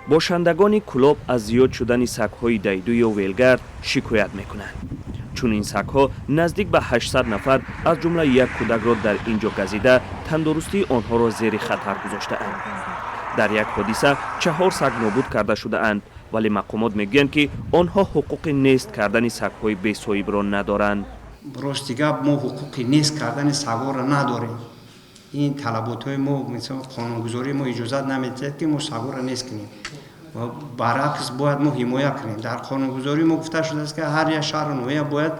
Бошандагони Кӯлоб аз зиёд шудани сагҳои дайду ё велгард шикоят мекунанд. Чунин сагҳо наздик ба 800 нафар, аз ҷумла як кӯдакро дар ин ҷо газида, тандурустии онҳоро зери хатар гузоштаанд. Дар як ҳодиса чаҳор саг нобуд карда шудаанд, вале мақомот мегӯянд, ки онҳо ҳуқуқи нест кардани сагҳои бесоҳибро надоранд. Рости гап, мо ҳуқуқи нест кардани сагҳоро надорем. Ин талаботҳои мо, мисол, қонунгузории мо иҷозат намедиҳад, ки мо сагҳоро нест кунем. Баръакс, бояд мо ҳимоя кунем. Дар қонунгузории мо гуфта шудааст, ки ҳар як шаҳру ноҳия бояд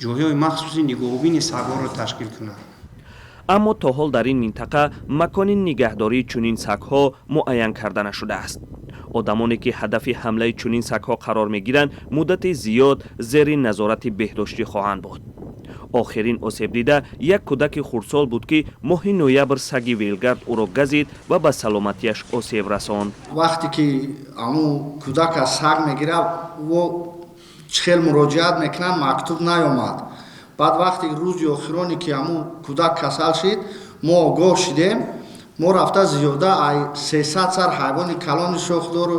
ҷойҳои махсуси нигоҳубини сагҳоро ташкил кунад. Аммо то ҳол дар ин минтақа макони нигаҳдории чунин сагҳо муайян карда нашудааст. Одамоне, ки ҳадафи ҳамлаи чунин сагҳо қарор мегиранд, муддати зиёд зери назорати беҳдоштӣ хоҳанд буд. Охирин осебдида як кӯдаки хурдсол буд, ки моҳи ноябр саги велгард ӯро газид ва ба саломатиаш осеб расонд. Вақте ки ҳамун кӯдака саг мегирад, во хел муроҷиат мекунанд, мактуб наёмад. Баъд вақте рӯзи охироне, ки ҳамун кӯдак касал шид, мо огоҳ шидем. Мо рафта зиёда ай 300 сар ҳайвони калони шохдору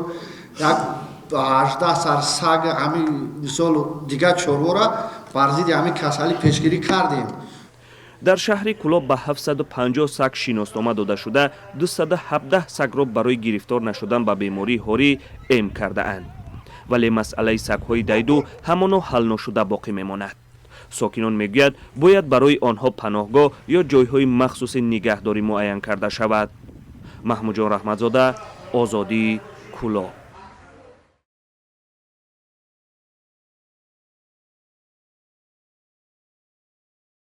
як 18 сар саг, ҳамин мисолу дигар чорвора бар зидди ҳамин касалӣ пешгирӣ кардем. Дар шаҳри Кӯлоб ба 750 саг шиноснома дода шуда, 217 сагро барои гирифтор нашудан ба бемории ҳорӣ эм кардаанд, вале масъалаи сагҳои дайду ҳамоно ҳалношуда боқӣ мемонад. Сокинон мегӯяд, бояд барои онҳо паноҳгоҳ ё ҷойҳои махсуси нигаҳдорӣ муайян карда шавад. Маҳмудҷон Раҳматзода, Озодӣ, Кӯлоб.